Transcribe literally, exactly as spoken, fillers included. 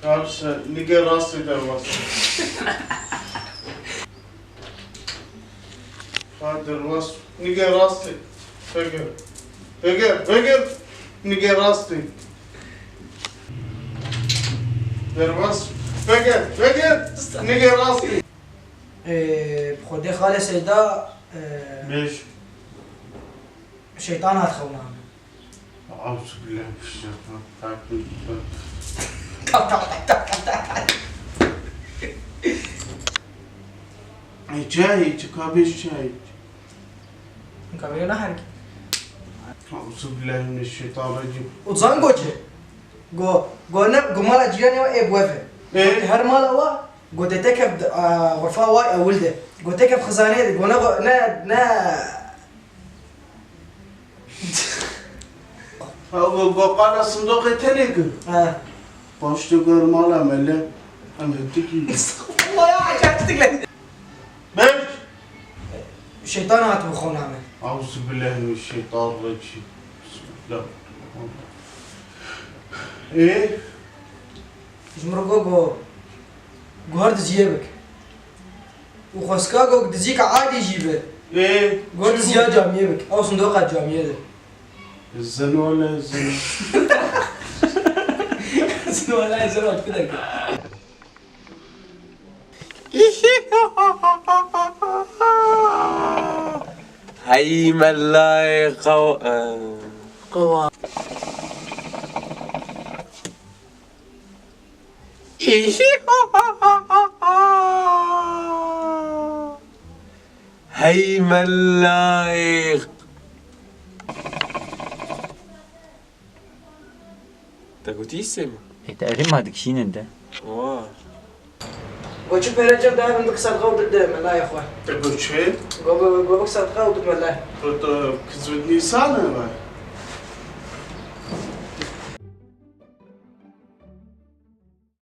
Yavşe, nigê rastî derbas. Ha, derbas. Nigê rastî. Vegir. Vegir, vegir. Nigê rastî. Derbas. Vegir, vegir. Nigê rastî. Ee, bi Xwedê xalê Seyda, ee, Bêj. Şeytan hat xewna min. Euzu billahi mineşşeytanirracim. Çay, çi ka bêj çay. Kamera ne herki? Euzu billahi mineşşeytanirracim. O zango çi? Go, go ne, go mala cîranê wa ê bi we ve. E? Her mala wa, go te tekev, a, xurfa wa ewil de. Go tekev xizanê de, go ne, go, ne, ne. Ha, go, go qala sindoqê tenê ki. Ha. Paştê go her mala mele. Em hitikî. Allah ya, kaçtık lan. Berk! Şeytan hat bi xona me. Euzu billahi mineşşeytanirracim. Bismillah. Ê? Ji min re go, go, go her diziyê bik. Û xwestka go diziyek adî jî be. Ê? Go her diziya camiyê bik. Ew sindoqa camiyê de. Zin wele zin. Zin wele zin wele zin. Hey mellayê qew-, e, qewa. Hey mellayê. Te gotî îsê min? Ê, te erê ma dikişînin de. Wa. Go çi pere cem de hebin bik sedqa û bid melayê xwe. Te got çi? Go, go, go bik sedqa û bid melayê. Got, e, kizwit nîsan e me?